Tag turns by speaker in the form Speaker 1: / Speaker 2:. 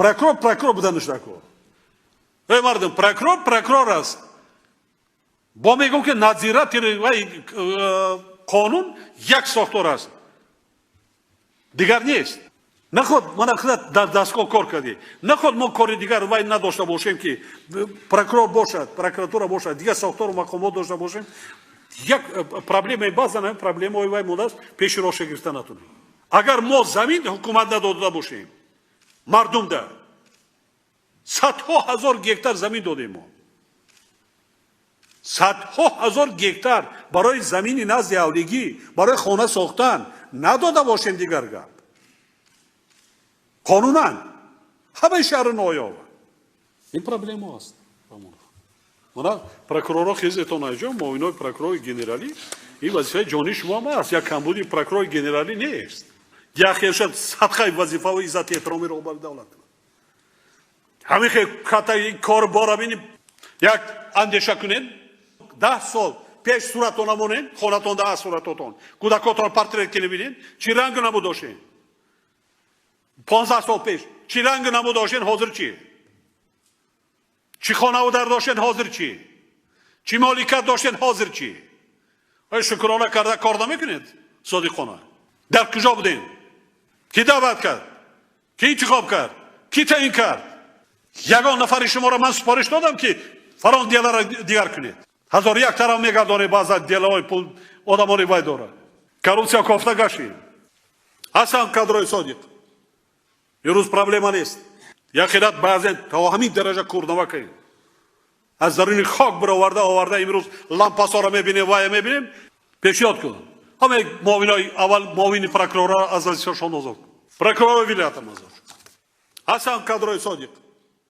Speaker 1: Прокурор прокурор буданаш дар кор. Эй мардум, прокурор прокурор аст. Бо мегӯм, ки надзиратели вай қонун як сохтор аст, дигар нест. Наход мана худат дар дастгоҳ кор кардӣ, наход мо кори дигар вай надошта бошем, ки прокурор бошад, прокуратура бошад, дигар сохтору мақомот дошта бошем. Як проблемаи баъзан проблемаҳои вай мондааст, пеши роҳша гирифта натонем. Агар мо замин ҳукумат надода бошем, мардумда садҳо ҳазор гектар замин додем. Мо садҳо ҳазор гектар барои замини назди ҳавлигӣ, барои хона сохтан надода бошем, дигар гап. Қонунан ҳамаи шаҳру ноҳияҳо ин проблема аст. Мана прокурорро хезетон айҷо, муовинои прокурори генералӣ, ин вазифаи ҷонии шумо ҳам аст. Як камбуди прокурори генералӣ нест, як хелшад садқаи вазифаву иззати эҳтироми роҳбари давлат. Ҳамин хел ката кор бора бини, як андеша кунед. 10 сол пеш суратона монед, хонатон да суратотон, кӯдакотон портрет кини, бинед, чӣ ранг набуд доштем. 15 сол пеш чӣ ранг набуд доштен, ҳозир чӣ? Чӣ хонаву дар доштен, ҳозир чӣ? Чӣ моликат доштен, ҳозир чӣ? Ой, шукрона карда кор намекунед содиқона. Дар куҷо будем? Кӣ даъват кард? Кӣ интихоб кард? Кӣ таъин кард? Ягон нафари шуморо ман супориш додам, ки фалон дела ро дигар кунед? Ҳазору як тараф мегардонед, баъза дела ҳои пул одамони вай дорад. Коррупсия кофта гаштем. Ҳастанд кадрои содиқ, имрӯз проблема нест. Яқинат баъзен то ҳамин дараҷа курнава кардем, аз даруни хок бароварда оварда. Имрӯз лампасоро мебинем, вая мебинем. Пешниҳод кун, ҳамаи муовинои аввал, муовини прокурора аз вазифашон озод кун, прокурори вилоятам озод. Ҳастанд кадрои содиқ.